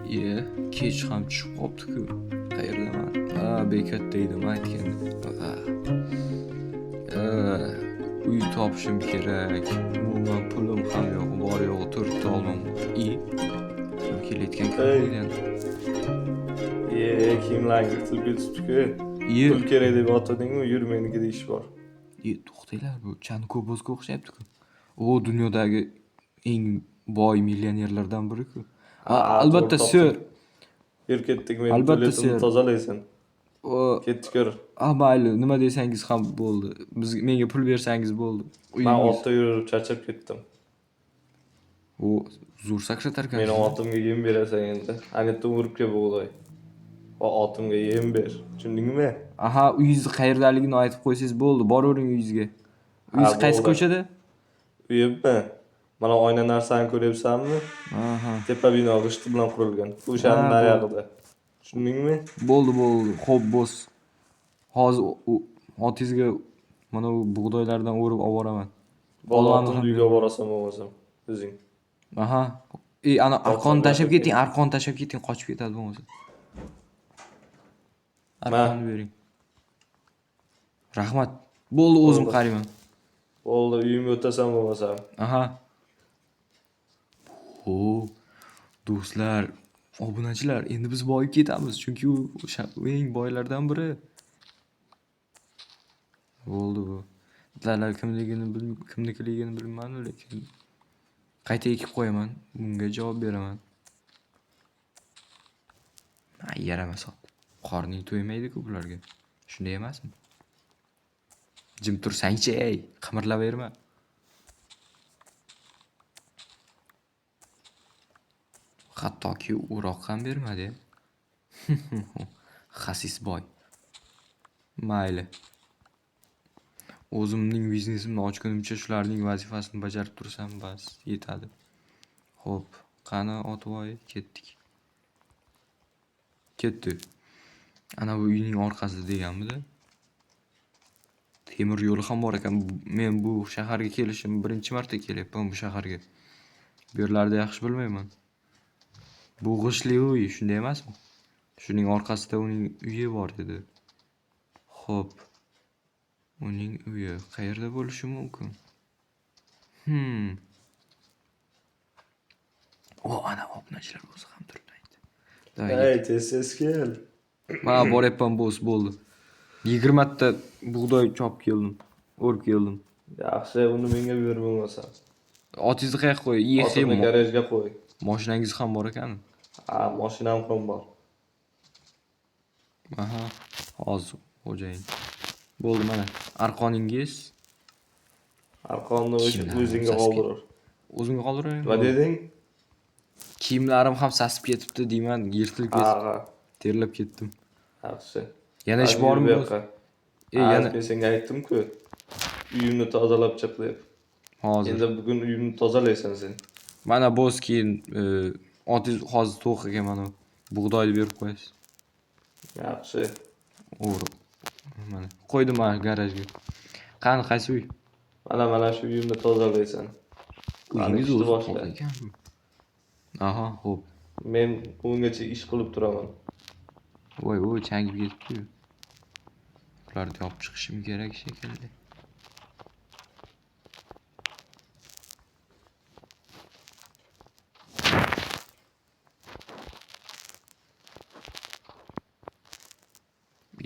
Iye, kech ham tushib qopti-ku. Qayerdaman? Ha, bekatda edim aytganda. Uy topishim kerak. Umuman pulim ham yo'q, bor yo'g'i 4 ta olmam bor. I, kim kelayotgan kim Ey. bo'lgan? Iye, kiyimlaring yirtilib ketibdi-ku. Iye, Pul kerak deb yotdingmi? Yur, menikida ish bor. iye, to'xtanglar, bu Chanko Bozga o'xshayapti-ku. U dunyodagi eng boy millionerlardan biri-ku. Ha, Albatta, to'g'ri sir. topding. Yur, ketdik, meni Albatta, tualetimni sir. tozalaysan. Ketdik, yur. Mayli, nima desangiz ham bo'ldi. Biz menga pul bersangiz bo'ldi. Man Uyingiz. otda yurib charchab ketdim. O, zo'r sakratar Meni ekansiz. otimga yem berasan endi. Ana yerda urib kel bug'doy. Va otimga yem ber. Tushundingmi? Aha, uyingiz qayerdaligini aytib qo'ysangiz bo'ldi. Boravering uyingizga. Uyingiz Ha, qaysi bo'ldi. ko'chada? Uyimmi? Mana oyna narsani ko'ryapsanmi? Aha. Tepa bino g'ishti bilan qurilgan. O'shani Ha, bo'ldi. nariyog'ida. Tushundingmi? Bo'ldi, bo'ldi. Xo'p, boss. Hozir otingizga mana bu bug'doylardan o'rib oboraman. Bo'ldi, Olmani otimni ham uyga borasan bo'lmasam. O'zing. Aha. Ey, ana arqonni Borsam tashlab gapir. keting, arqonni tashlab keting, qochib ketadi bo'lmasa. Arqonni bering. Rahmat. Bo'ldi, o'zim Bo'ldi. qarayman. Bo'ldi, uyimga o'tasan bo'lmasam. Aha. O, do'stlar, obunachilar, endi biz boyib ketamiz, chunki u o'sha eng boylardan biri. Bo'ldi bu. Dala kimligini kimnikiligini bilmadim, lekin qayta ekib qo'yaman. Bunga javob beraman. Ha, yaramas ot. Qorning to'ymaydi-ku bularga. Shunday emasmi? Jim tursangchi, ey, qimirlaverma. Hattoki o'roq ham bermadi. Xasis boy. Mayli. O'zimning biznesimni ochgunimcha shularning vazifasini bajarib tursam bas, yetadi. Xo'p, qani otvoy, ketdik. Ketdi. Ana bu uyning orqasida deganmidi? Temir yo'li ham bor ekan. Men bu shaharga kelishim birinchi marta kelyapman bu shaharga. Bu yerlarni yaxshi bilmayman. Bu g'ishtli uy, shunday emasmi? Shuning orqasida uning uyi bor dedi. Xo'p. Uning uyi qayerda bo'lishi mumkin? O, ana obunachilar o'zi ham turibdi aytdi. Ey, tez-tez kel. Mana boryapman, boss, bo'ldi. 20 ta bug'doy chopib keldim. O'rib keldim. Yaxshi, uni menga ber bo'lmasam. Otingizni qayoqqa qo'y? Otimni garajga qo'y. Moshinangiz ham bor ekan. Ha, mashinam ham bor. Aha, hozir xo'jayin. Bo'ldi mana arqoningiz. Arqonni o'zingga qoldirar. O'zimga qoldiraymi? Nima deding? Kiyimlarim ham sasib ketibdi deyman, yirtilib ketdi. Terlab ketdim. Yaxshi. Yana ish bormi? Yana men senga aytdim-ku. Uyimni tozalab chiq deb. Hozir. Endi bugun uyimni tozalaysan sen. Mana boss, keyin otingiz hozir to'q ekan, mana bug'doyni berib qo'yasiz. Yaxshi. O'g'ri. Mana qo'ydim mana garajga. Qani qaysi uy? Mana shu uyimni tozalaysan. Uyingiz o'zi toza ekan. Aha, xo'p. Men ungacha ish qilib turaman. Voy, voy, changib ketibdi-yu. Bularni yopib chiqishim kerak shekilli.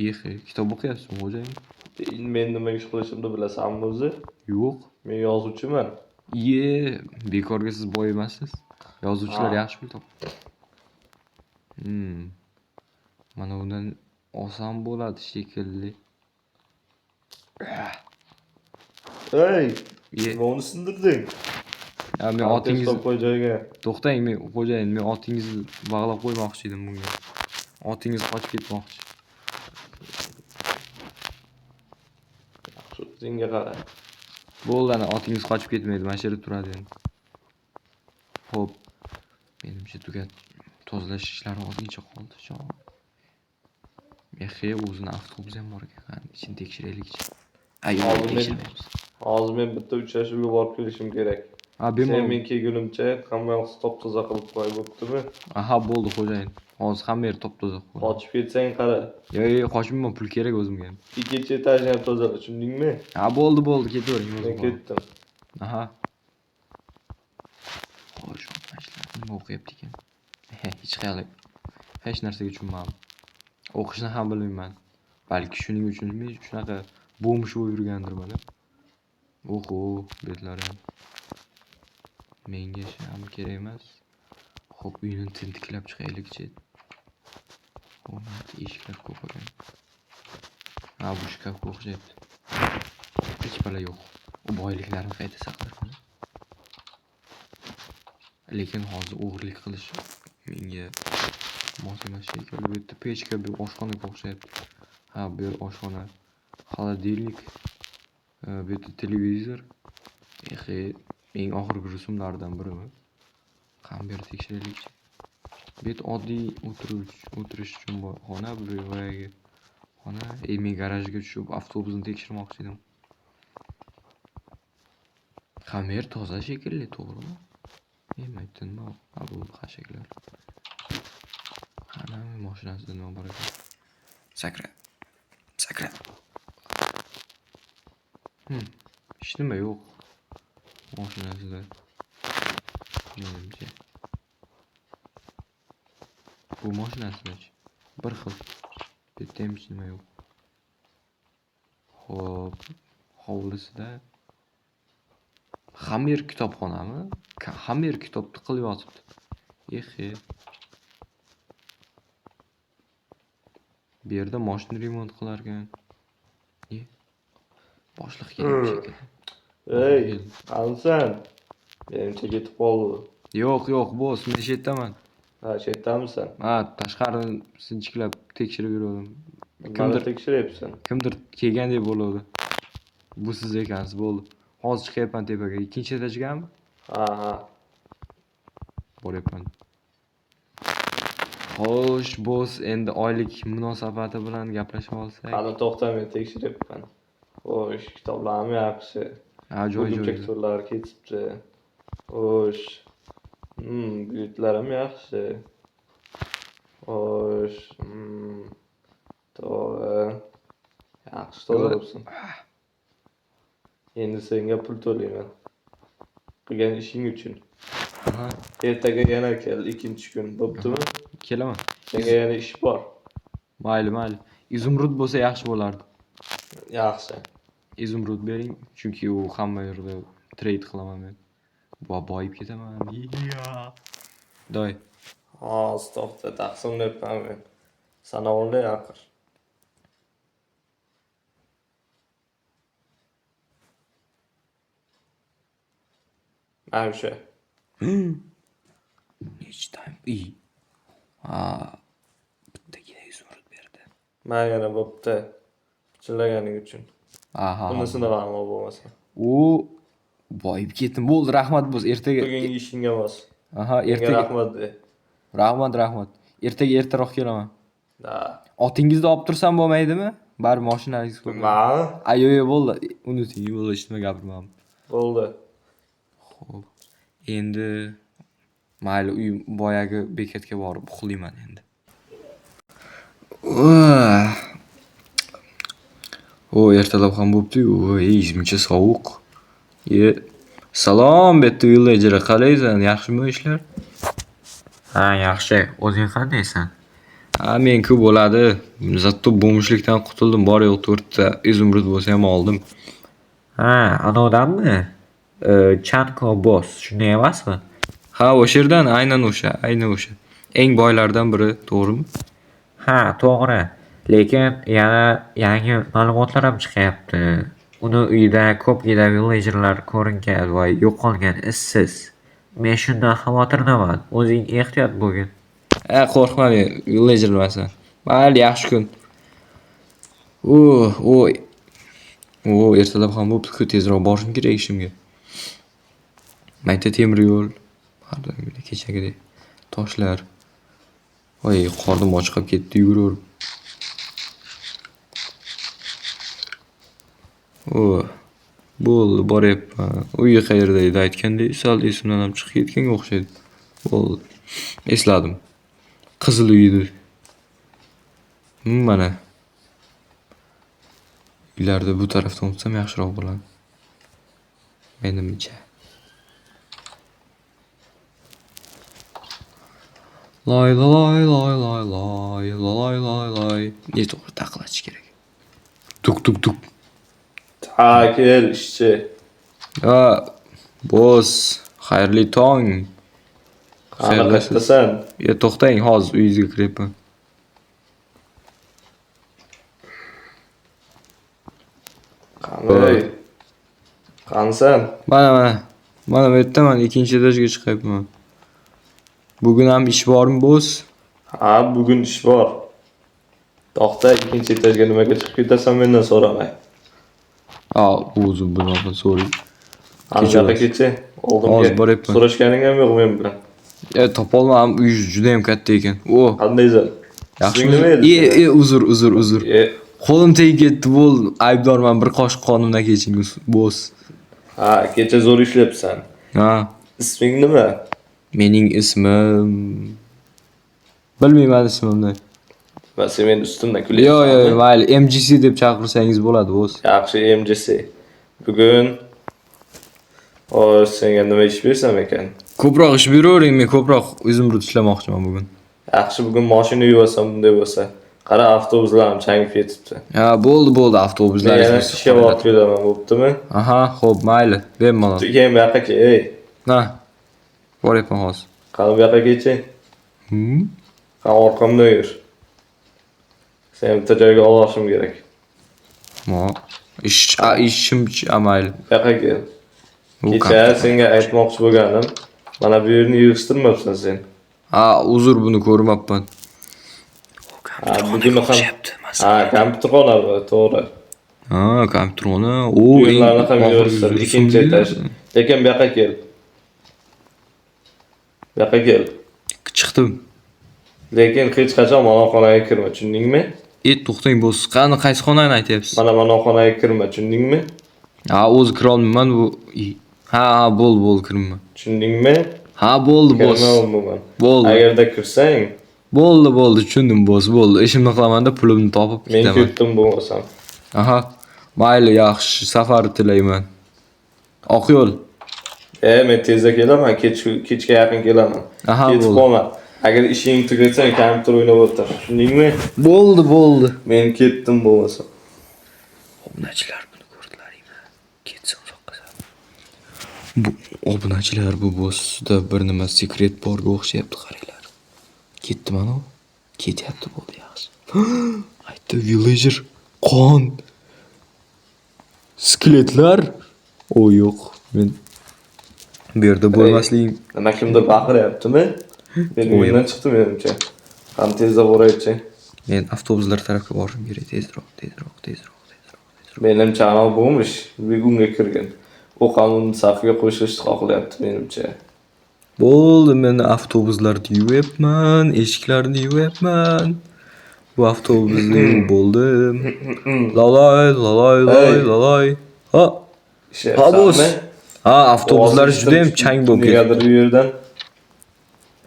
Ehe, kitob o'qiyapsizmi, xo'jayin? Men nima ish qilishimni bilasanmi o'zi? Yo'q. Men yozuvchiman. Iye, bekorga siz boy emassiz. Yozuvchilar yaxshi pul topadi. Mana bundan olsam bo'ladi shekilli. Ey, nima uni sindirding? Ya men otingizni qo'y joyiga. To'xtang, men xo'jayin, men otingizni bog'lab qo'ymoqchi edim bunga. Otingiz qochib ketmoqchi. Yaxshi, o'zingga qara. Bo'ldi, ana otingiz qochib ketmaydi, mana shu yerda turadi endi. Xo'p. Menimcha tugat tozalash ishlari ozgincha qoldi. Ehe, o'zini avtobusi ham bor ekan. Qani, ichini tekshiraylikchi. Ay, yo'q, tekshirmaymiz. Hozir men bitta uchrashuvga borib kelishim kerak. Ha, Sen bemalol. men kelgunimcha hamma yoqni top-toza qilib qo'y, bo'ptimi? Aha, bo'ldi xo'jayin. Hozir hamma yer top-toza qilib. Qochib ketsang qara. Yo'q, yo'q, qochmayman, pul kerak o'zimga ham. Ikkinchi etajni ham tozala, tushundingmi? Ha, bo'ldi, bo'ldi, ketavering Men o'zim. Boraman. ketdim. Aha. Xo'sh, ishlar nima o'qiyapti ekan? Hech qalay. Hech narsaga tushunmadim. O'qishni ham bilmayman. Balki shuning uchun men shunaqa bo'mish bo'lib yurgandirman. Oho, betlari ham. Menga ham kerak emas. Xo'p, uyni tintiklab chiqaylikchi. Mana eshiklar ko'p ekan. Ha, bu shkafga o'xshayapti. Hech balo yo'q. U boyliklarni qayta saqlarman. Lekin hozir o'g'irlik qilish menga mos emas shekilli. Bu yerda pechka, bu oshxonaga o'xshayapti. Ha, bu yer oshxona. Холодильник. Bu yerda televizor. Ehe, eng oxirgi rusumlardan birimi? Qani bu yerni tekshiraylikchi. Bu yerda oddiy o'tirish uchun xona, bu boyagi xona. Men garajga tushib avtobusni tekshirmoqchi edim. Hamma yer toza shekilli, to'g'rimi? Nima nima? Ha, bu xashaklar. Qani mashinasida nima bor ekan? Sakra. Sakra. Hech nima yo'q. Mashinasida. Menimcha. Bu mashinasidachi? Bir xil. Bu yerda ham hech nima yo'q. Xo'p, hovlisida hamma yer kitobxonami? Hamma yer kitob tiqilib yotibdi. Ehe. Bu yerda mashina remont qilar ekan. E. Boshliq keldi shekilli. Ey, qanisan? Menimcha ketib qoldi. Yo'q, yo'q, boss, men shu yerdaman. Ha, shu yerdamisan? Ha, tashqarini sinchiklab tekshirib yuruvdim. Nimani Kimdir tekshiryapsan? kimdir kelgandek bo'ladi. Bu siz ekansiz, bo'ldi. Hozir chiqyapman tepaga. Ikkinchi etajgami? Ha, ha. Boryapman. Xo'sh, boss, endi oylik munosabati bilan gaplashib olsak. Hali to'xta, men tekshiryapman. Xo'sh, kitoblarim yaxshi. Ha, joy Buguncha joyida. kitoblar ketibdi. Xo'sh. Buyutlarim yaxshi. Xo'sh, to'g'ri. Yaxshi toza bo'lsin. Endi senga pul to'layman. Qilgan ishing uchun. Aha, Ertaga yana kel, ikkinchi kun, bo'ptimi? kelaman. Senga yana ish bor. Mayli, mayli. Izumrud bo'lsa yaxshi bo'lardi. Yaxshi. Izumrud bering, chunki u hamma yerda trade qilaman men. Va boyib ketaman. Doy. Hozir to'xta, taqsimlayapman men. Sanab olay axir. Mana o'sha. Nechta? I. Ha, bittagina izumrud berdi. Mana yana bo'pti. Pichirlaganing uchun. Aha. Unisini ham ol bo'lmasa. U boyib ketdim. Bo'ldi, rahmat boss. Ertaga Bugungi ishingga bos. Aha, ertaga rahmat de. Rahmat, rahmat. Ertaga ertaroq kelaman. Da. Otingizni olib tursam bo'lmaydimi? Baribir mashinangiz ko'p. Nima? A, yo'q, yo'q, bo'ldi. Unuting, bo'ldi, hech nima gapirmadim. Bo'ldi. Xo'p. Endi mayli, uy boyagi bekatga borib uxlayman endi. O, ertalab ham bo'pti-yu. Ey, muncha sovuq. E, salom, bu yerda villager, qalaysan? Yaxshimi ishlar? Ha, yaxshi. O'zing qandaysan? Ha, men-ku bo'ladi. Zato bomishlikdan qutuldim. Bor yo'q 4 ta izumrud bo'lsa ham oldim. Ha, anavdanmi? Chanko boss, shunday emasmi? Ha, o'sha yerdan, aynan o'sha, aynan o'sha. Eng boylardan biri, to'g'rimi? Ha, to'g'ri. Lekin yana yangi ma'lumotlar ham chiqyapti. Uni uyida ko'pgina villagerlar ko'ringan va yo'qolgan izsiz. Men shundan xavotirdaman. O'zing ehtiyot bo'lgin. Ha, qo'rqma, men villager emasman. Mayli, yaxshi kun. O, o, o, ertalab ham bo'pti-ku, tezroq borishim kerak ishimga. Mayda temir yo'l, har doimgidek kechagidek toshlar. Voy, qornim ochiqib ketdi, yuguraverib. O, Bo'ldi, boryapman. Uyi qayerda edi aytgandek, sal esimdan ham chiqib ketganga o'xshaydi. Bo'ldi. Esladim. Qizil uy edi. Mana. Uylarda bu tarafdan o'tsam yaxshiroq bo'ladi. Menimcha. Loy loy loy loy loy loy loy loy. Ne to'g'ri taqlatish kerak. Tuk tuk tuk. Ha, kel ishchi. Ha, boss, xayrli tong. Qani qayerdasan? Ya to'xtang, hozir uyingizga kiryapman. Qani? Qanisan? Mana mana. Mana bu yerdaman, ikkinchi etajga chiqyapman. Bugun ham ish bormi, boss? Ha, bugun ish bor. To'xta, ikkinchi etajga nimaga chiqib ketasan mendan so'ramay. Ha, o'zim bunaqa so'ray. Ana bu yoqqa kechi. Hozir Oldimga. boryapman. So'rashganing ham yo'q men bilan. Topolmadim, uyingiz juda ham katta ekan. O, Qandaysan? yaxshi. Isming nima edi? Uzr, uzr, uzr. Qo'lim tegib ketdi, bo'ldi. Aybdorman, bir qoshiq qonimdan keching, boss. Ha, kecha zo'r ishlayapsan. Ha, Isming nima? mening ismim bilmayman ismimni. Va sen meni ustimdan Yo'q, kulyapsan. yo'q, mayli, MGC deb chaqirsangiz bo'ladi, boss. Yaxshi, MGC. Bugun Xo'sh, senga nima ish bersam ekan? Ko'proq ish beravering, men ko'proq izumrud ishlamoqchiman bugun. Yaxshi, bugun mashina yuvasan bunday bo'lsa. Qara, avtobuslar ham changib ketibdi. Ha, bo'ldi, bo'ldi, avtobuslar Men yana ishga borib kelaman, bo'ptimi? Aha, xo'p, mayli, bemalol. Keyin bu yoqqa kel, ey. Ha. Boryapman hozir. Qani bu yoqqa kelchi. Qani orqamdan yur. Sen bitta joyga olishim kerak. Mo, ish, ishim, mayli. Bu yoqqa kel. Kecha senga aytmoqchi bo'lganim, mana bu yerni yig'ishtirmabsan sen. Ha, uzr, buni ko'rmabman. Ha, bugun ham. Ha, kompyuterxona bu, to'g'ri. Ha, kompyuterxona. O, Bu yerlarni ham yig'ishtir, ikkinchi etaj. Lekin bu yoqqa kel. Bu yoqqa kel. Chiqdim. Lekin hech qachon mana xonaga kirma, tushundingmi? To'xtang, boss. Qani, qaysi xonani aytyapsiz? Mana xonaga kirma, tushundingmi? Ha, o'zi kira olmayman bu. Ha, ha, bo'ldi, bo'ldi, kirmayman. Tushundingmi? Ha, bo'ldi, boss. Kirma umuman. Bo'ldi. Agarda kirsang, Bo'ldi, bo'ldi, tushundim, boss, bo'ldi. Ishimni qilamanda pulimni topib men ketaman. ketdim bo'lmasam. Aha. Mayli, yaxshi safar tilayman. Oq yo'l. Men tezda kelaman, kechga yaqin kelaman. Aha, Ketib bo'ldi. qolma. Agar ishingni tugatsang, kompyuter o'ynab o'tir. Tushundingmi? Bo'ldi, bo'ldi. Men ketdim bo'lmasa. Obunachilar buni ko'rdilaringmi? Ketsin uzoqqa. Bu obunachilar, bu bossda bir nima sekret borga o'xshayapti, qaranglar. Ketdi mana u. Ketyapti, bo'ldi, yaxshi. Aytdi, villager, qon. Skeletlar. O, yo'q, men bu yerda bo'lmasligim. Nima kimdir baqiryaptimi? Men uyimdan chiqdim menimcha. Ham tezda boraychi. Men avtobuslar tarafga borishim kerak, tezroq, tezroq, tezroq, tezroq, tezroq. Menimcha ana bo'lmish, bugunga kirgan. U ham uni safiga qo'shilishni xohlayapti menimcha. Bo'ldi, men avtobuslarni yuvyapman, eshiklarni yuvyapman. Bu avtobusni yuvib bo'ldim. Laloy, laloy, loy, laloy. Ha. Ha, boss. Ha, avtobuslar juda ham chang bo'lib ketdi. Negadir u yerdan.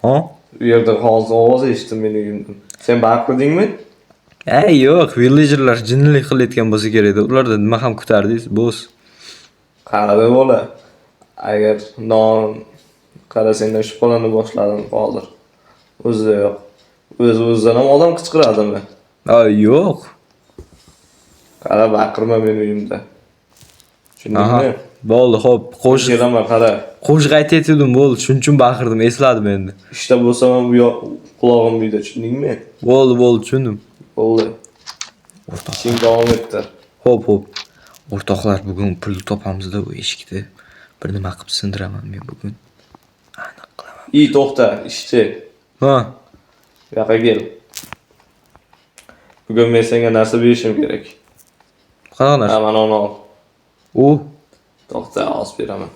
Ha? U yerda hozir ovoz eshitdim men uyimdan. Sen baqirdingmi? Ey, yo'q, villagerlar jinnilik qilayotgan bo'lsa kerak edi. Ularda nima ham kutardingiz, boss? Qaradi bola. Agar non qara sendan shubhalana boshladim hozir. O'zida yo'q. O'z o'zidan ham odam qichqiradimi? Ha, yo'q. Qara, baqirma men uyimda. Tushundingmi? Bo'ldi, xo'p, qo'shiq Kelaman, qara. Qo'shiq aytayotgandim, bo'ldi, shuning uchun baqirdim, esladim endi. Ishda bo'lsam ham bu yoq qulog'im uyda, tushundingmi? Bo'ldi, bo'ldi, tushundim. Bo'ldi. O'rtoq. Ishing davom ettir. Xo'p, xo'p. O'rtoqlar, bugun pul topamiz-da bu eshikni. Bir nima qilib sindiraman men bugun. Aniq qilaman. I, to'xta, ishchi. Ha. Bu yoqqa kel. Bugun men senga narsa berishim kerak. Qanaqa narsa? Ha, mana uni ol. U. To'xta, hozir beraman.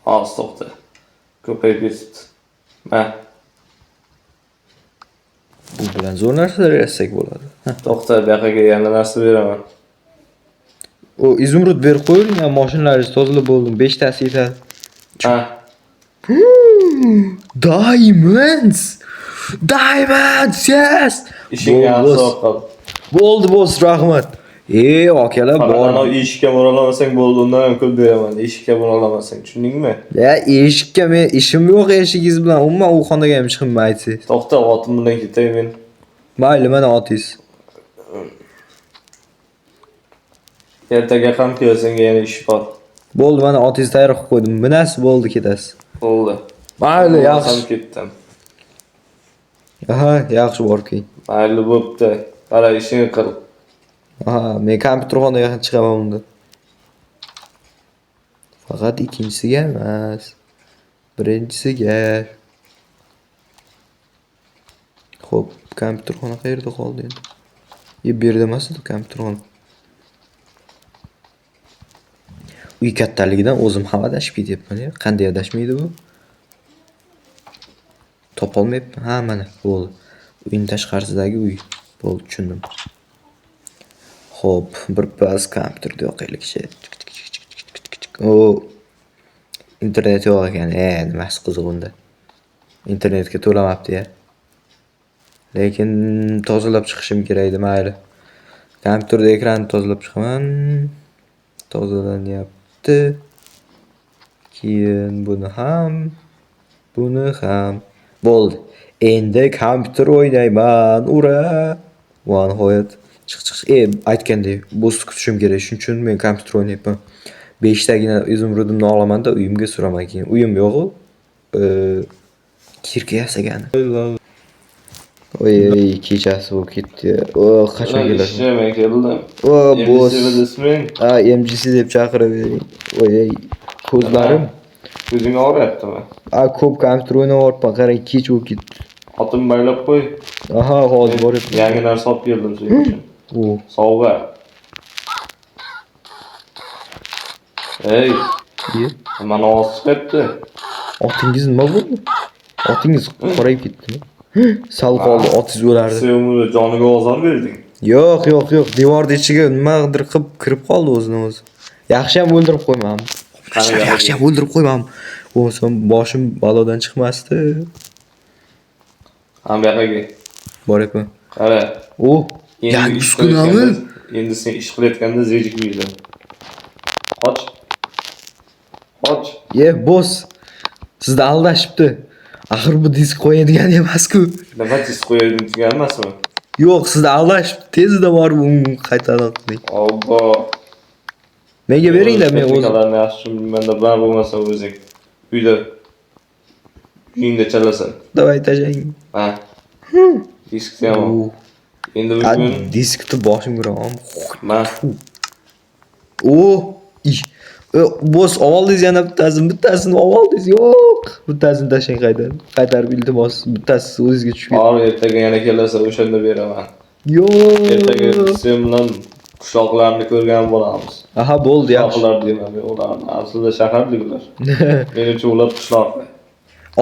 Hozir to'xta. Ko'payib ketibdi. Ma. Bu bilan zo'r narsalar yasasak bo'ladi. To'xta, bu yoqqa yana narsa beraman. O izumrud berib qo'ying, mashinalaringizni tozalab bo'ldim. 5 tasi yetadi. Ha. Diamonds! Diamonds, yes! Ishingni Bo'ldi, yaxshiroq qil. Bo'ldi, boss, rahmat. E, akalar Faqat bor. anavi eshikka murolamasang bo'ldi, undan ham ko'p beraman. Eshikka murolamasang, tushundingmi? Ya eshikka men ishim yo'q eshigingiz bilan. Umuman u xonaga ham chiqmayman aytsangiz. To'xta, otim bilan ketay men. Mayli, mana otingiz. Ertaga ham kel, senga yana ish bor. Bo'ldi, mana otingizni tayyor qilib qo'ydim. Minasiz, bo'ldi, ketasiz. Bo'ldi. Mayli, Ham yaxshi. ketdim. Aha, yaxshi borib keling. Mayli bo'pti. Qara, ishingni qil. Aha, men kompyuterxonaga chiqaman unda. Faqat ikkinchisiga emas. Birinchisiga. Xo'p, kompyuterxona qayerda qoldi endi? Bu yerda emas edi kompyuterxona. Uy kattaligidan o'zim ham adashib ketyapman. Qanday adashmaydi bu? Topolmayapman. Ha, mana bo'ldi. Uyning tashqarisidagi uy. Bo'ldi, tushundim. Xo'p, bir pas kompyuterda yoqaylikchi. O, internet yo'q ekan. Nimasi qiziq unda? Internetga to'lamabdi-ya. Lekin tozalab chiqishim kerak edi, mayli. Kompyuterda ekranni tozalab chiqaman. Tozalanyapti. Keyin buni ham, buni ham. Bo'ldi. Endi kompyuter o'ynayman. Ura! Va nihoyat chiq chiq. Aytgandek, bossni kutishim kerak. Shuning uchun men kompyuter o'ynayapman. 5 tagina izumrudimni olaman-da uyimga suraman keyin. Uyim yo'q-u. Kirka yasagani. Oy, kechasi bo'lib ketdi. O, qachon kelasiz? Ishga men keldim. O, boss. Isming? Ha, MGC deb chaqiravering. Oy, ko'zlarim. Ko'zing og'riyaptimi? A, ko'p kompyuter o'ynayapman. Qarang, kech bo'lib ketdi. Otim baylab qo'y. Aha, hozir boryapman. Yangi narsa olib keldim sen uchun. O, Sovg'a. Ey, mana ovoz chiqyapti. Otingiz nima bo'ldi? Otingiz qorayib ketdimi? Sal qoldi, otingiz o'lardi. Sen uni joniga ozor berding. Yo'q, yo'q, yo'q. Devorning ichiga nimadir qilib kirib qoldi o'zini o'zi. Yaxshi ham o'ldirib qo'ymadim. Yaxshi ham o'ldirib qo'ymadim. Bo'lmasam boshim balodan chiqmasdi. Ham bu yoqqa kel. Boryapman. Qara. O, yangi uskunami? Endi sen ish qilayotganda zerikmaysan. Qoch. Qoch. Boss. Sizni aldashibdi. Axir bu disk qo'yadigan emas-ku. Nima disk qo'yadigan emasmi? Yo'q, sizni aldashibdi. Tezda borib uni qaytarib qo'ying. Obbo. Menga beringlar, men o'zim. Texnikalarni yaxshi tushunmayman-da, bilan bo'lmasa o'zing uyda uyingda chalasan. Davay tashlang. Ha. Diskni ham ol. Endi bugun Diskni boshimga uraman. Ma. O, ish. Boss, oldingiz yana bittasini, bittasini oldingiz. Yo'q. Bittasini tashlang qaytarib. Qaytarib iltimos, bittasi o'zingizga tushib ketdi. Bor, ertaga yana kelasan, o'shanda beraman. Yo'q. Ertaga sen bilan qishloqlarni ko'rgan bo'lamiz. Aha, bo'ldi, yaxshi. Qishloqlar deyman men ularni. Aslida shaharlik ular. Menimcha ular qishloq.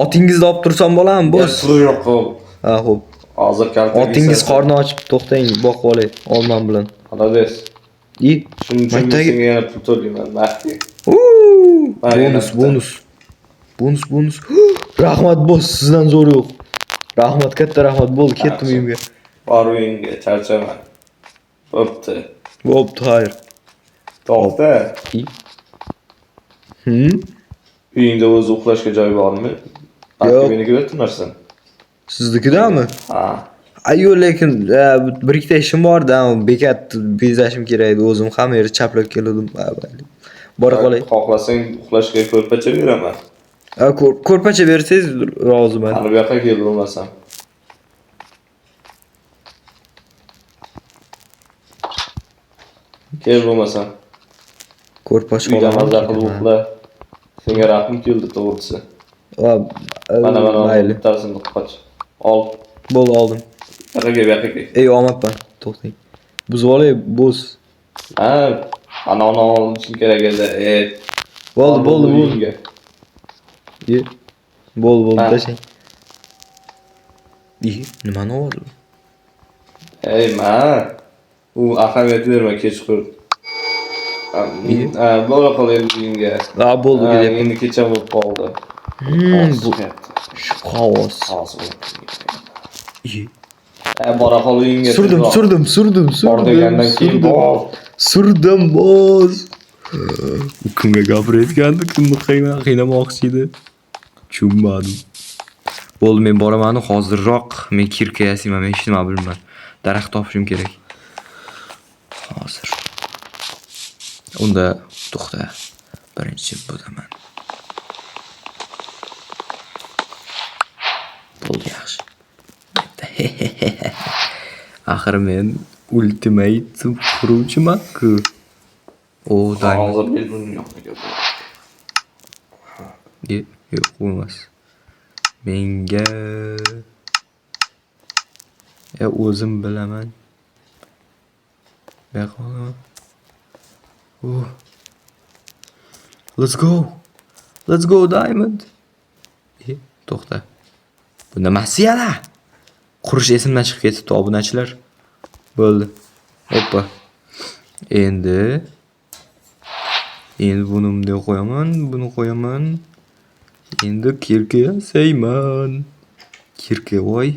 Otingizni olib tursam bo'ladimi, boss? Tur yo'q. Ha, xo'p. Hozir kaltak Otingiz yeysan. qorni ochib, to'xtang, boqib olay, olmam bilan. Молодец. I, Shuning uchun men Maktabga- senga yana pul to'layman, maxfiy. Uuu, Aynan bonus, bitta. bonus. Bonus, bonus. Rahmat, boss, sizdan zo'r yo'q. Rahmat, katta rahmat, bo'ldi, ketdim Yaxshi. uyimga. Bor uyingga, charchama. Bo'pti. Bo'pti, xayr. To'xta. I. Uyingda o'zi uxlashga joy bormi? Yo'q. Balki menikida tunarsan. Siznikidami? Ha. Ayo, lekin bir ikkita ishim bor-da, bekat bezashim kerak edi, o'zim hamma yerni chaplab keldim. Bora qolay. Xohlasang uxlashga ko'rpacha beraman. Ko'rpacha bersangiz roziman. Ana bu yoqqa kel bo'lmasam. Kel bo'lmasam. Ko'rpacha Uyda olaman, maza qilib ketaman. uxla. Senga rahim keldi to'g'risi. Mana mana Mayli. bittasini qoch. Ol. Bo'ldi, oldim. Bu yoqqa kel, bu yoqqa kel. Ey, olmabman. To'xtang. Buzib olay, bo'z. Ha, ana uni olishing kerak edi. Bo'ldi, Ol, bo'ldi, bo'ldi. uyingga. Ye. Bo'ldi, bo'ldi, Ha. tashlang. Nimani ovozi? Ey, ma. U ahamiyat berma kechqurun. Ha, bora qol endi uyingga. Ha, bo'ldi, Ha, ketyapman. endi kecha bo'lib qoldi. Bu Chiqyapti. shu havoz. Hozir. Ha, bora qol uyingga. Surdim, tezroq. surdim, surdim, Bor surdim. degandan keyin Surdim. bor. Surdim, boz. U kimga gapirayotgandi, kimni qiynamoqchi edi? Tushunmadim. Bo'ldi, men boraman hozirroq. Men kirka yasayman, men hech nima bilmayman. Daraxt topishim kerak. Hozir. Unda to'xta. Birinchi budaman. Bo'ldi, yaxshi. Axir men ultimate quruvchiman-ku. O, diamond. Hozir men uning yoniga boraman. Ye, yo'q, bu emas. Menga o'zim bilaman. Bu yoqqa olaman. Oh. Let's go. Let's go, diamond. E, to'xta. Bu nimasi yana? Qurish esimdan chiqib ketibdi, obunachilar. Bo'ldi. Hoppa. Endi buni bunday qo'yaman, buni qo'yaman. Endi kirka yasayman. Kirka voy.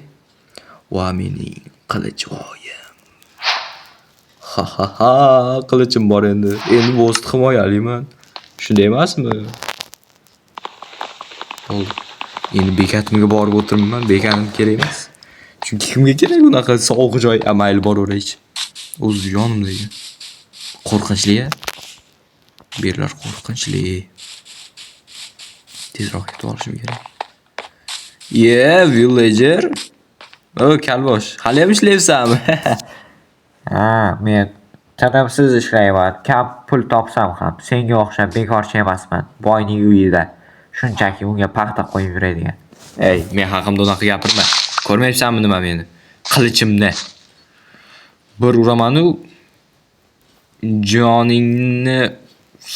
Va mening qilichvoyim. Ha ha ha, qilichim bor endi. Endi bossni himoyalayman. Shunday emasmi? Bo'ldi. Endi bekatimga borib o'tirmayman, bekatim kerak emas. Chunki kimga kerak unaqa sovuq joy? A, mayli, boraveraychi. O'zi yonimda ekan. Qo'rqinchli-ya. Bu yerlar qo'rqinchli. Tezroq yetib olishim kerak. Ye, villager. O, kalbosh. Hali ham ishlayapsanmi? Ha, men tinimsiz ishlayman. Kam pul topsam ham senga o'xshab bekorchi emasman. Boyning uyida shunchaki unga paxta qo'yib yuradigan. Ey, men haqimda unaqa gapirma. Ko'rmayapsanmi nima meni? Qilichimni. Bir uramanu joningni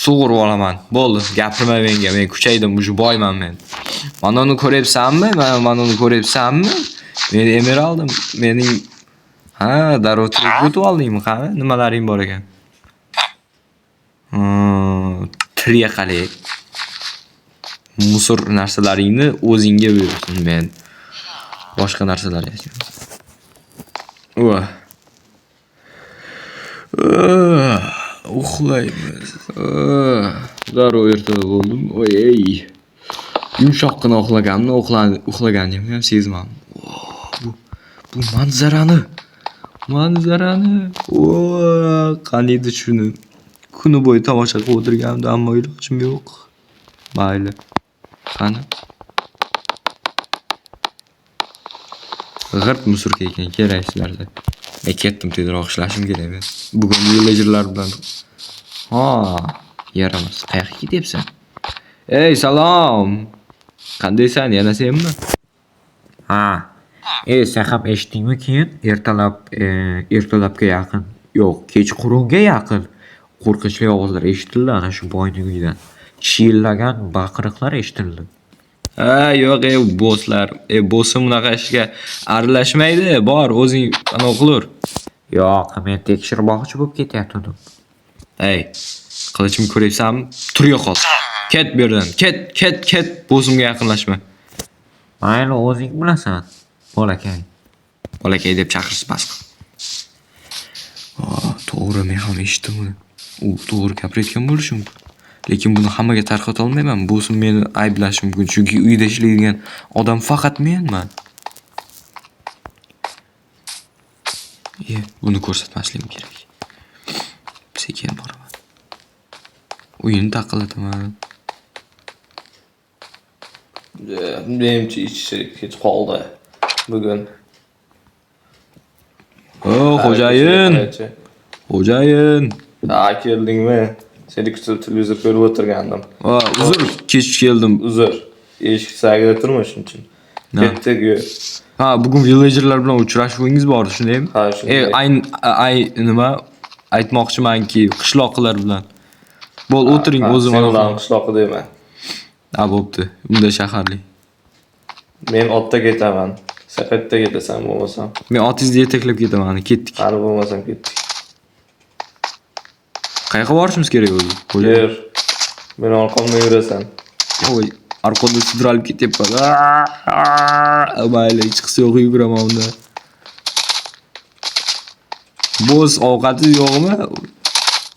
sug'urib olaman. Bo'ldi, gapirma menga. Men kuchaydim, уже boyman men. Mana uni ko'ryapsanmi? Mana uni ko'ryapsanmi? Men emeraldim. Mening ha, darrov tirik o'tib oldingmi? Qani, nimalaring bor ekan? Tiryaqalik. Musor narsalaringni o'zingga buyursin, men boshqa narsalar yasayman. Voh. Uxlaymiz. Darrov erta bo'ldim. Oy, ey. Yumshoqqina uxlaganimni uxlaganimni ham sezmadim. Bu manzarani. Manzarani. Qaniydi shuni. Kuni bo'yi tomosha qilib o'tirganimda, ammo ilojim yo'q. Mayli. Qani? G'irt musurka ekan, kerak sizlarda. Men ketdim, tezroq ishlashim kerak men. Bugun villagerlar bilan. Ha, yaramas. Qayoqqa ketyapsan? Ey, salom. Qandaysan? Yana senmi? Ha. Ey, sen ham eshitdingmi keyin? Ertalab, ertalabga yaqin, yo'q, kechqurunga yaqin qo'rqinchli ovozlar eshitildi ana shu boyning uyidan. Chiyillagan baqiriqlar eshitildi. Ha, yo'q, ey, bosslar. Ey, bossim unaqa ishga aralashmaydi. Bor, o'zing anavi qilur. Yo'q, men tekshirmoqchi bo'lib ketyaptim. Ey, qilichimni ko'ryapsanmi? Tur yo'qol. Ket bu yerdan. Ket, ket, ket. Bossimga yaqinlashma. Mayli, o'zing bilasan, bolakay. Bolakay deb chaqirish bas qil. To'g'ri, men ham eshitdim uni. U to'g'ri gapirayotgan bo'lishi mumkin. Lekin buni hammaga tarqata olmayman. Bossim meni ayblashi mumkin, chunki uyda ishlaydigan odam faqat menman. Ye, buni ko'rsatmasligim kerak. Sekin boraman. Uyini taqillataman. Menimcha ichishi kech qoldi bugun. O, xo'jayin. Xo'jayin. Ha, keldingmi? Seni kutib televizor ko'rib o'tirgandim. Ha, uzr, kech keldim. Uzr. Eshik tagida turma shuning uchun. Ketdik. Ha, bugun villagerlar bilan uchrashuvingiz bor, shundaymi? Ha, shunday. Ay nima aytmoqchimanki, qishloqilar bilan. Bo'l, o'tiring, o'zim Sen anaqa. ularni qishloqi dema. Ha, bo'pti. Unda shaharli. Men otda ketaman. Sen qayerda ketasan bo'lmasam? Men otingizni yetaklab ketaman, ketdik. Qani bo'lmasam ketdik. Qayoqqa borishimiz kerak o'zi? Yer. Meni orqamdan yurasan. Voy, arqonda sudralib ketyapman. Mayli, hech qisi yo'q, yuguraman unda. Bo'z ovqati yo'qmi?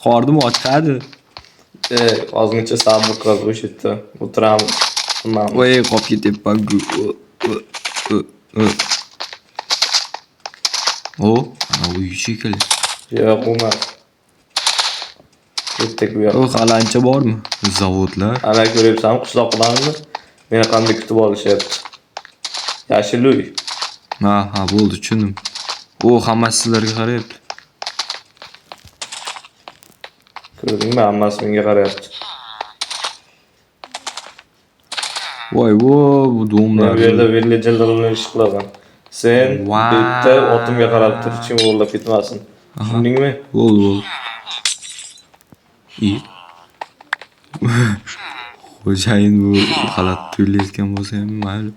Qornim ochqadi. Ozgincha sabr qil, o'sha yerda o'tiramiz. Hammamiz. Voy, qolib ketyapman-ku. O, ana uy shekilli. Yo'q, emas. Ketdik bu yoqqa. O, hali ancha bormi? Zavodlar. Ana ko'ryapsanmi qishloqlarni? Meni qanday kutib olishyapti. Yashil uy. Ha, ha, bo'ldi, tushundim. O, hammasi sizlarga qarayapti. Ko'rdingmi? Hammasi menga qarayapti. Voy, vo, bu domlar. Men bu yerda villagerlar bilan ish qilaman. Sen bu yerda otimga qarab tur, hech kim o'g'irlab ketmasin. Tushundingmi? Bo'ldi, bo'ldi. Xo'jayin bu g'alati tuyulayotgan bo'lsa ham mayli.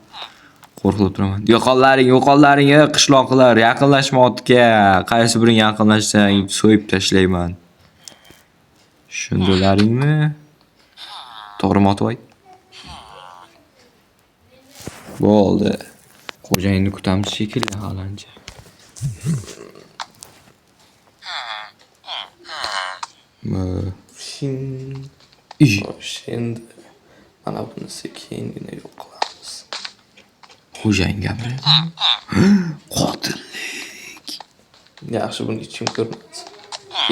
Qo'rqib turaman. Yo'qollaring, yo'qollaring, ey qishloqlar, yaqinlashma otga. Qaysi biring yaqinlashsang, so'yib tashlayman. Shundilaringmi? To'g'rimi, Otvoy? Bo'ldi. Xo'jayinni kutamiz shekilli hali ancha. Xo'sh, endi mana buni sekingina yo'q qilamiz. Xo'jayin gapiryapti. Qotillik. Yaxshi, buni hech kim ko'rmas.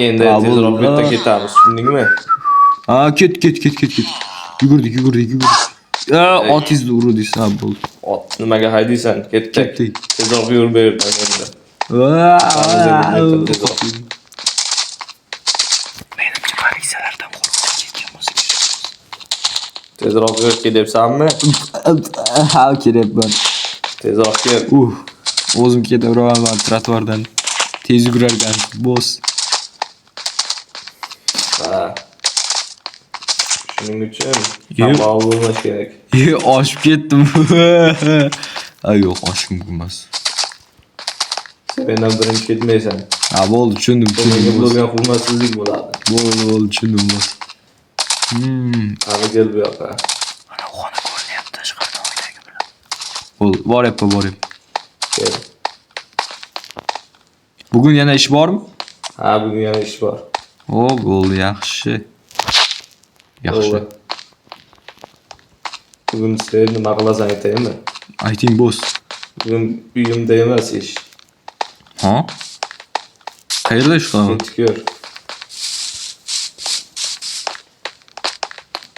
Endi tezroq bu yerdan ketamiz, tushundingmi? Ha, ket, ket, ket, ket, ket. Yugurdik, yugurdik, yugurdik. Otingizni urdingiz, ha, bo'ldi. Ot nimaga haydaysan? Ketdik. Ketdik. Tezroq yur bu yerdan endi. Menimcha politsiyalardan qo'rqib ketgan bo'lsa kerak. Tezroq yur, kelyapsanmi? Ha, kelyapman. Tezroq kel. O'zim ketaveraman trotuardan. Tez yugurar ekansiz, boss. Ha. Shuning uchun kambag'al bo'lmash kerak. Oshib ketdim. Ha, yo'q, oshib mumkin emas. Sen mendan birinchi ketmaysan. Ha, bo'ldi, tushundim, Menga bo'lgan hurmatsizlik bo'ladi. Bo'ldi, bo'ldi, tushundim, boss. Qani kel bu yoqqa. Mana xona ko'rinyapti tashqaridan oynagi bilan. Bo'ldi, boryapman, boryapman. Kel. Bugun yana ish bormi? Ha, bugun yana ish bor. O, bo'ldi, yaxshi. Yaxshi. Bugun sen nima qilasan aytaymi? Ayting, boss. Bugun uyimda emas ish. Ha? Qayerda ish qilaman? Ketib ko'r.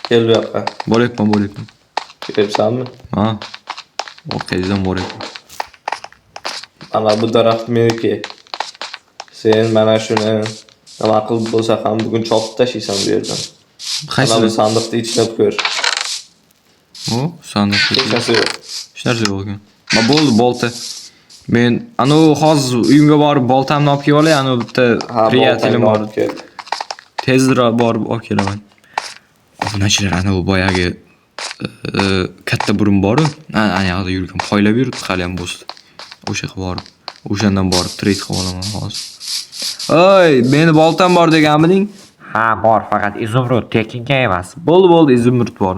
Kel bu yoqqa. Boryapman, boryapman. Kelyapsanmi? Ha. Orqangizdan boryapman. Mana bu daraxt meniki. Sen mana shuni nima qilib bo'lsa ham bugun chopib tashlaysan bu yerdan. Qaysi? Mana bu sandiqni ichini ko'r. O, sandiq. Hech narsa yo'q. Hech narsa yo'q ekan. Ma bo'ldi, bolta. Men anu hozir uyimga borib boltamni olib kelib olay, anu bitta priyatelim bor. Tezroq borib olib kelaman. Obunachilar, ana u boyagi katta burun bor-u, ana yoqda yurgan, poylab yuribdi hali ham bo'sdi. O'sha yoqqa borib, o'shandan borib trade qilib olaman hozir. Oy, meni boltam bor deganmiding? Ha, bor, faqat izumrud tekinga emas. Bo'ldi, bo'ldi, izumrud bor.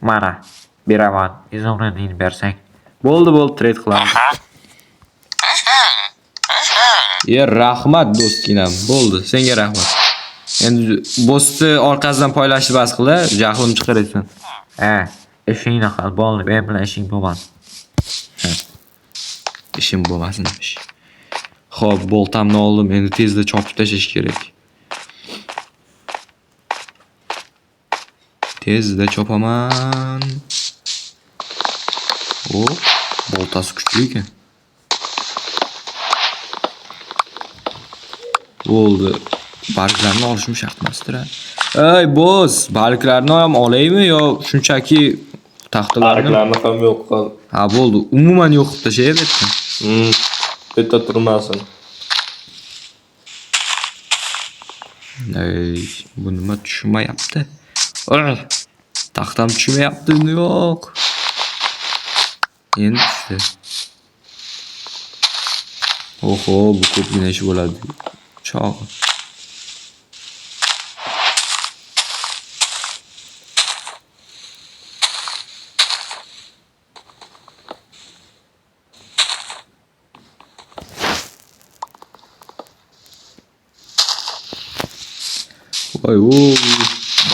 Mana, beraman, izumrudni bersang. Bo'ldi, bo'ldi, trade qilamiz. Rahmat do'stginam. Bo'ldi, senga rahmat. Endi bo'sti orqasidan poylashni bas qil, jahlim chiqarasan. Ha, ishingni qil, bo'ldi, men bilan ishing bo'lmasin. Ha. Ishim bo'lmasin emish. Xo'p, boltamni oldim, endi tezda chopib tashlash kerak. Tezda chopaman. O, boltasi kuchli ekan. Bo'ldi. Barglarni olishim shart emasdir-a. Ey, boss, barglarni ham olaymi yo shunchaki taxtalarni? Barglarni ham yo'q qil. Ha, bo'ldi. Umuman yo'q qilib tashlay bu yerdan. Bu yerda turmasin. Ey, bu nima tushmayapti? Taxtam tushmayapti, yo'q. Endi tushdi. Oho, bu ko'pgina ish bo'ladi. Chog'i. Voy, u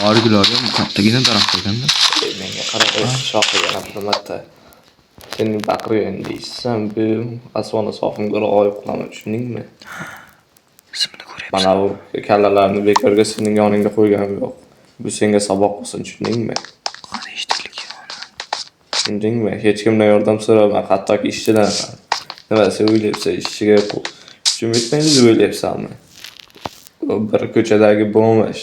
barglari ham kattagina daraxt ekanda. Ey, menga qara, ey, shoxi yana bir marta. Sening baqirgan deysan, bu osmonni sofimga g'oyib qilaman, tushundingmi? Ismini ko'ryapsan. Mana bu kallalarni bekorga sening yoningga qo'yganim yo'q. Bu senga saboq bo'lsin, tushundingmi? Qani eshitaylik uni. Tushundingmi? Hech kimdan yordam so'rama, hattoki ishchidan ham. Nima sen o'ylayapsan, ishchiga kuchim yetmaydi deb o'ylayapsanmi? U bir ko'chadagi bomaj.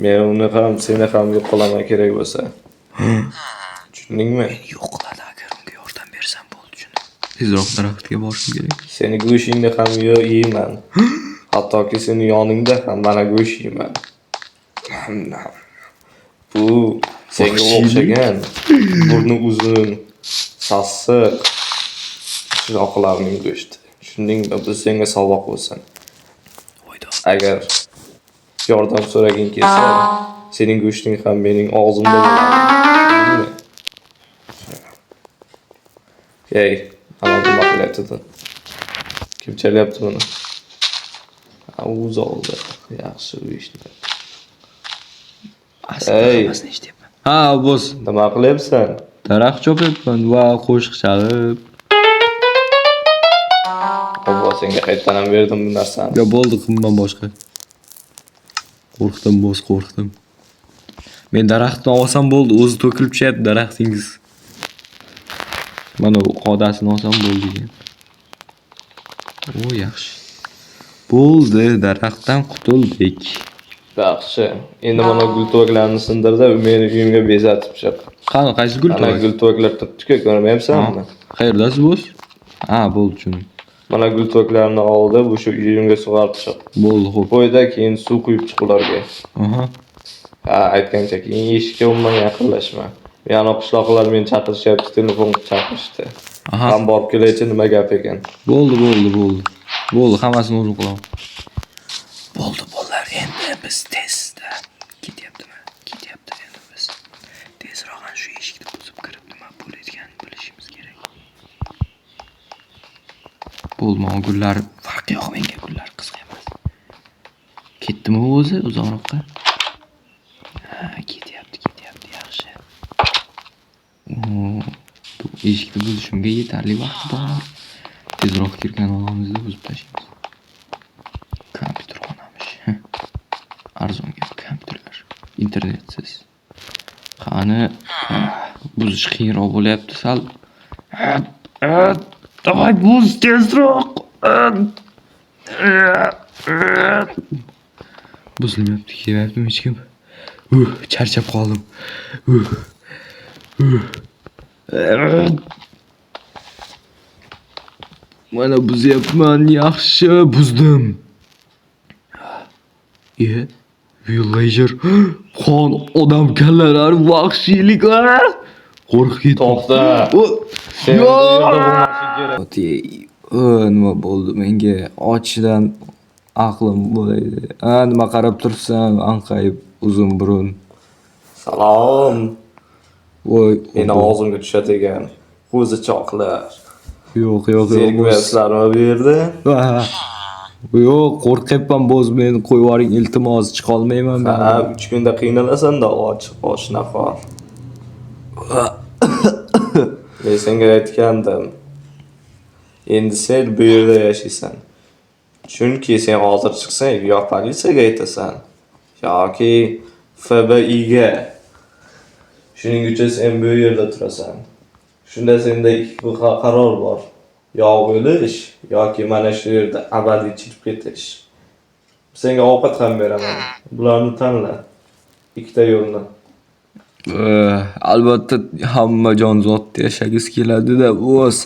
Men uni ham, seni ham yo'q qilaman kerak bo'lsa. Tushundingmi? Yo'q qiladi agar unga yordam bersam bo'ldi, tushundim. Tezroq daraxtga borishim kerak. Seni go'shtingni ham yeyman. Hattoki seni yoningda ham mana go'sht yeyman. Bu senga Vahshiylik. o'xshagan burni uzun, sassiq qishloqlarning go'shti. Tushundingmi? Bu senga saboq bo'lsin. Voydo. Agar yordam so'raging kelsa, sening go'shting ham mening og'zimda bo'ladi. Tushundingmi? Ey, ana nima qilyapti? Kim chalyapti buni? Ha, u uzoqda. Yaxshi, u eshitmayapti. Aslida Ey. hammasini eshityapman. Ha, boss. Nima qilyapsan? Daraxt chopyapman va qo'shiq chalib. Obbo, senga qayerdan ham berdim bu narsani. Yo bo'ldi, qilman boshqa. Qo'rqdim, boss, qo'rqdim. Men daraxtni olsam bo'ldi, o'zi to'kilib tushyapti daraxtingiz. Mana u qodasini olsam bo'ldi ekan. O, yaxshi. Bo'ldi, daraxtdan qutuldik. Yaxshi. Endi mana gultuvaklarni sindirda, meni uyimga bezatib chiq. Qani, qaysi gul Mana tuvak? gultuvaklar turibdi-ku, ko'rmayapsanmi? Qayerdasiz, boss? Ha, bo'ldi, tushundim. Mana gultuvaklarni oldi, bu shu uyimga sug'arib chiq. Bo'ldi, xo'p. Qo'yda keyin suv quyib chiq ularga. Aha. Ha, aytgancha keyin eshikka umuman yaqinlashma. Yana qishloqlar meni chaqirishyapti, telefon qilib chaqirishdi. Aha. Ham borib kelaychi, nima gap ekan. Bo'ldi, bo'ldi, bo'ldi. Bo'ldi, hammasini o'zim qilaman. Bo'ldi, bolalar, endi biz tezda ketyaptimi? Ketyapti endi biz. Tezroq ana shu eshikni buzib kirib nima bo'ladiganini bilishimiz kerak. Bo'ldi, mana gullar farqi yo'q menga, gullar qiziq emas. Ketdimi u o'zi uzoqroqqa? Ha, ketyapti, ketyapti, yaxshi. Oo, bu eshikni buzishimga yetarli vaqt bor. Tezroq kirgan olamizda buzib tashlaymiz. Kompyuter xonamish. Arzon gap kompyuterlar. Internetsiz. Qani, buzish qiyinroq bo'lyapti sal. Давай buz tezroq. Buzilmayapti, kelmayaptimi hech kim? Charchab qoldim. Mana buzyapman, yaxshi buzdim. E, villager, qon, odam kallalari, vahshiylik. Qo'rqib ketdim. To'xta. Sen bu yerda bo'lmashing kerak. Nima bo'ldi menga? Ochidan aqlim bo'ladi. Ha, nima qarab turibsan, anqayib uzun burun. Salom. Voy, Meni og'zimga tushadigan qo'zichoqlar. Yo'q, yo'q, yo'q. Zerikmayapsizlarmi bu yerda? Ha. Yo'q, qo'rqyapman, boz, meni qo'yib yuboring, iltimos, chiqolmayman men. Ha, 3 kunda qiynalasan-da och, och nafar. Men senga aytgandim. Endi sen bu yerda yashaysan. Chunki sen hozir chiqsang, yo politsiyaga aytasan, yoki FBIga. Shuning uchun sen bu yerda turasan. Shunda senda ikki qaror bor. Yo o'lish, yoki mana shu yerda abadiy chirib ketish. Senga ovqat ham beraman. Bularni tanla. Ikkita yo'lni. Albatta hamma jonzotda yashagisi keladi-da, boss.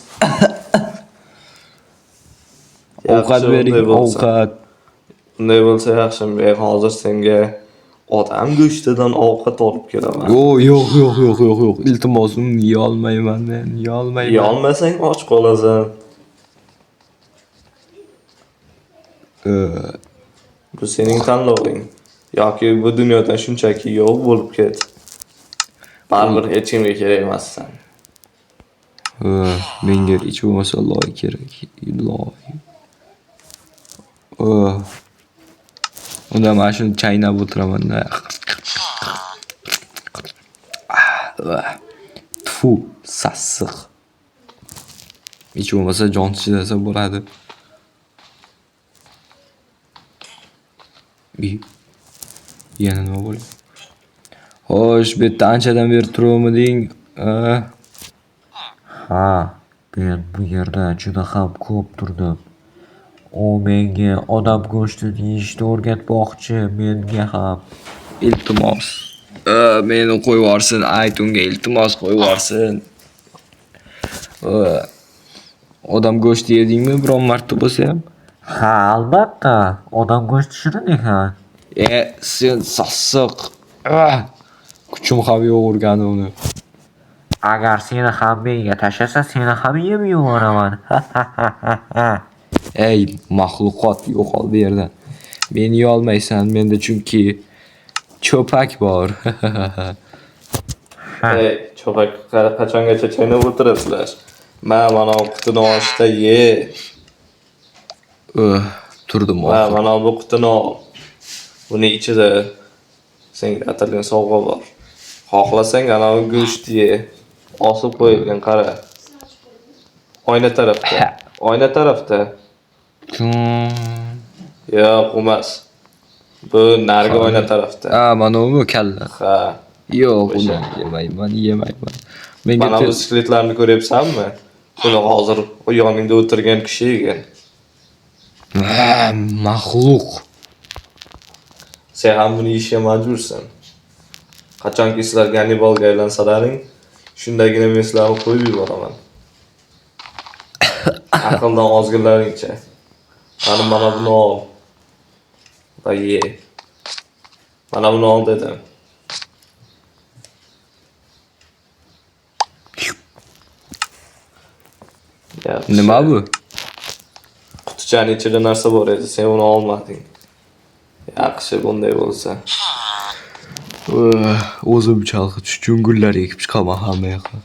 Ovqat Yaxshi, bering, unday bo'lsa. ovqat. Unday bo'lsa yaxshi, men hozir senga odam go'shtidan ovqat olib kelaman. Yo'q, yo'q, yo'q, yo'q, yo'q, yo'q. Iltimos, uni yeyolmayman men, yeyolmayman. Yeyolmasang och qolasan. Bu sening tanloving. Yoki bu dunyodan shunchaki yo'q bo'lib ket. Baribir hech kimga kerak emassan. Menga hech bo'lmasa loy kerak. Loy. Unda mana shuni chaynab o'tiraman-da. Tfu, sassiq. Hech bo'lmasa jon chidasa bo'ladi. Yana nima bo'ldi? Xo'sh, bu yerda anchadan beri turuvmiding? Ha, men bu yerda juda ham ko'p turdim. U menga odam go'shtini yeyishni o'rgatmoqchi, menga ham. Iltimos. Meni qo'yib yuborsin, ayt unga iltimos qo'yib yuborsin. Odam go'shti yedingmi biron marta bo'lsa ham? Ha, albatta. Odam go'shti shirin ekan. Sen sassiq. Kuchim ham yo'q urgani uni. Agar seni ham menga tashlasa, seni ham yeb yuboraman. Ey maxluqot, yo'qol bu yerdan. Meni yeyolmaysan, menda chunki cho'pak bor. Ey, cho'pak qachongacha chaynab o'tirasizlar? Ma, mana bu qutini ochda ye. Turdim Ma, oxiri. mana bu qutini ol. Buni ichida senga atalgan sovg'a bor. Xohlasang ana bu go'sht ye. Osib qo'yilgan, qara. Oyna tarafda. Oyna tarafda. Yo'q, emas. Bu narigi oyna tarafda. Ha, mana bu kalla. Ha. Yo'q, uni yemayman, yemayman. Menga Mana bu skeletlarni ko'ryapsanmi? Buni hozir yoningda o'tirgan kishi yegan. Ha, maxluq. Sen ham buni yeyishga majbursan. Qachonki sizlar Gannibalga aylansalaring, shundagina men sizlarni qo'yib yuboraman. Aqldan ozginlaringcha. Qani mana buni ol. Va ye. Mana buni ol dedim. Nima bu? Qutichaning ichida narsa bor edi, sen uni olmading. Yaxshi bunday bo'lsa. O'zim chalg'itish uchun gullar ekib chiqaman hamma yoqqa.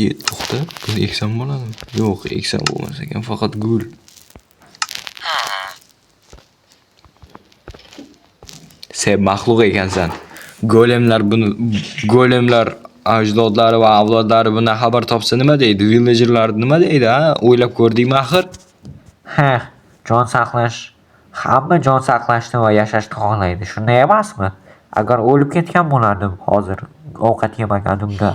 Ye, to'xta, buni eksam bo'ladimi? Yo'q, eksam bo'lmas ekan, faqat gul. Sen maxluq ekansan. Golemlar buni, golemlar ajdodlari va avlodlari bundan xabar topsa nima deydi? Villagerlar nima deydi, ha? O'ylab ko'rdingmi axir? Ha, jon saqlash. Hamma jon saqlashni va yashashni xohlaydi, shunday emasmi? Agar o'lib ketgan bo'lardim hozir ovqat yemaganimda.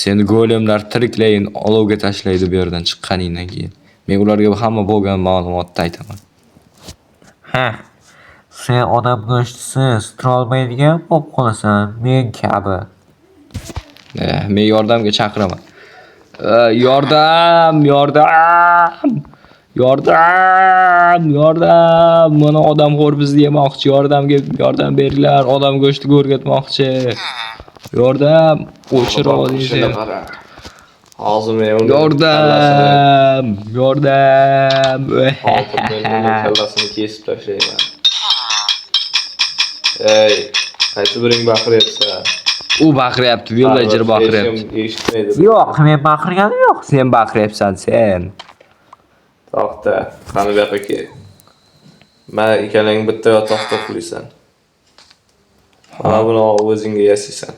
Seni golemlar tiriklayin olovga tashlaydi bu yerdan chiqqaningdan keyin. Men ularga hamma bo'lgan ma'lumotni aytaman. Ha, sen odam go'shtisiz turolmaydigan bo'lib qolasan, men kabi. Men yordamga chaqiraman. Yordam, yordam! Yordam, yordam! Mana odamxo'r bizni yemoqchi, yordamga yordam beringlar, odam go'shtiga o'rgatmoqchi. Yordam, o'chirib oling sen. Hozir men uni Yordam, yordam. Hozir men uni kallasini kesib tashlayman. Ey, qaysi biring baqiryapsan? U baqiryapti, villager baqiryapti. Eshitmaydi. Yo'q, men baqirganim yo'q. Sen baqiryapsan, sen. To'xta, qani bu yoqqa kel. Mana ikkalang bitta yotoqda uxlaysan. Mana buni o'zingga yasaysan.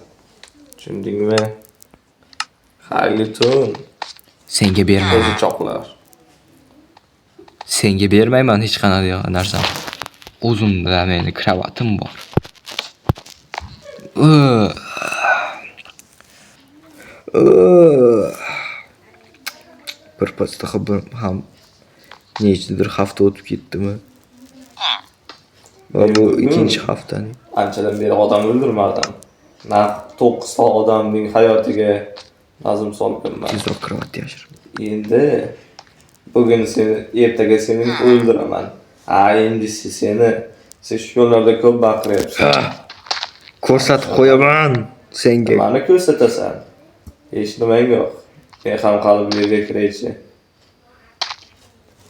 Tushundingmi? Xayrli tun. Senga bermayman. O'zi choqlar. Senga bermayman hech qanday narsani. O'zimda meni kravatim bor. Bir pasda ham nechidir hafta o'tib ketdimi? Va bu ikkinchi haftaning. Anchadan beri odam o'ldirmadim. Naq 9 ta odamning hayotiga nazm solganman. Tezroq kravatni yashir. Endi bugun seni, ertaga seni o'ldiraman. Ha, endi seni, sen shu yo'llarda ko'p baqiryapsan. Ko'rsatib qo'yaman senga. Nimani ko'rsatasan? Hech nimang yo'q. Men ham qalbimga kiraychi.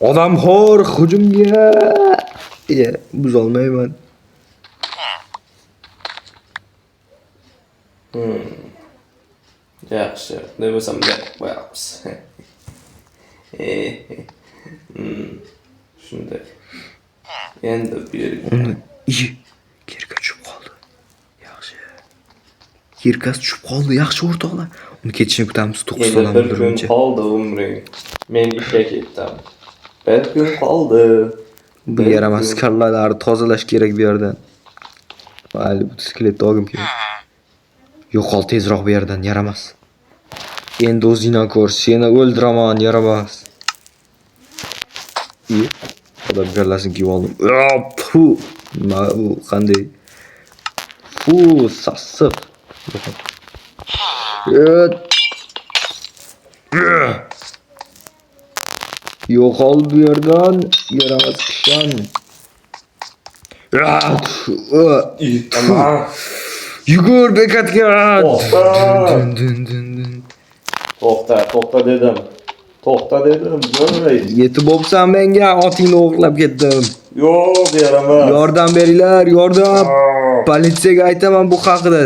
Odamxo'r hujumga. Iya, buzolmayman. Yaxshi. Unday bo'lsa bunday qilib qo'yamiz. Shunday. Endi bu yerga. Uni iye, kirka tushib qoldi. Yaxshi. Kirkasi tushib qoldi. Yaxshi, o'rtoqlar. Uni ketishini kutamiz 9 Endi odam bir kun o'ldirguncha. qoldi umring. Men ishga ketdim. Bir kun qoldi. Bu Bir yaramas kun. kallalarni tozalash kerak bu yerdan. Mayli, bu skeletni olgim keldi. Yo'qol tezroq bu yerdan, yaramas. Endi o'zingdan ko'r, seni o'ldiraman, yaramas. Iye, odam kallasini kiyib oldim. Fu. Nima bu, qanday? Fu, sassiq. Yo'qol bu yerdan, yaramas kishan. Yugur bekatga. To'xta. Dun, dun, dun, dun. To'xta, to'xta dedim. To'xta dedim. Jo'ray. Yetib bo'lsam menga otingni o'g'irlab ketdim. Yo'q, yaramas. Yordam beringlar, yordam. Politsiyaga aytaman bu haqida.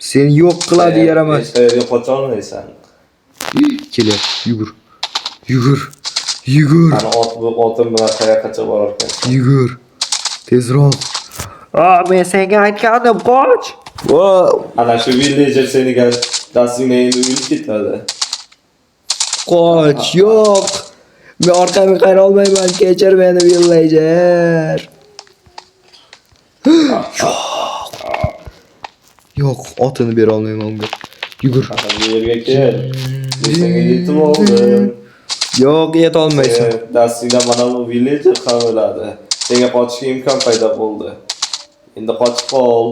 Seni yo'q qiladi yaramas. Hech qayerga qocha olmaysan. Kelyapti, yugur. Yugur. Yugur. Ana ot bu otim bilan qayoqqacha borar ekansan? Yugur. Tezroq. Men senga aytgandim, qoch. Va Ana shu villager seni dastingdan endi o'lib ketadi. Qoch, yo'q. Men orqamga qara olmayman, kechir meni villager. Yo'q. Yo'q, otini bera olmayman unga. Yugur. Ana bu yerga kel. Men senga yetib oldim. Yo'q, yeta olmaysan. Dastingdan mana bu villager ham o'ladi. Senga qochishga imkon paydo bo'ldi. Endi qochib qol.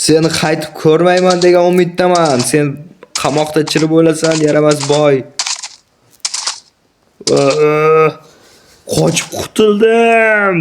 Seni qaytib ko'rmayman degan umiddaman. Sen qamoqda chirib o'lasan, yaramas boy. Qochib qutuldim.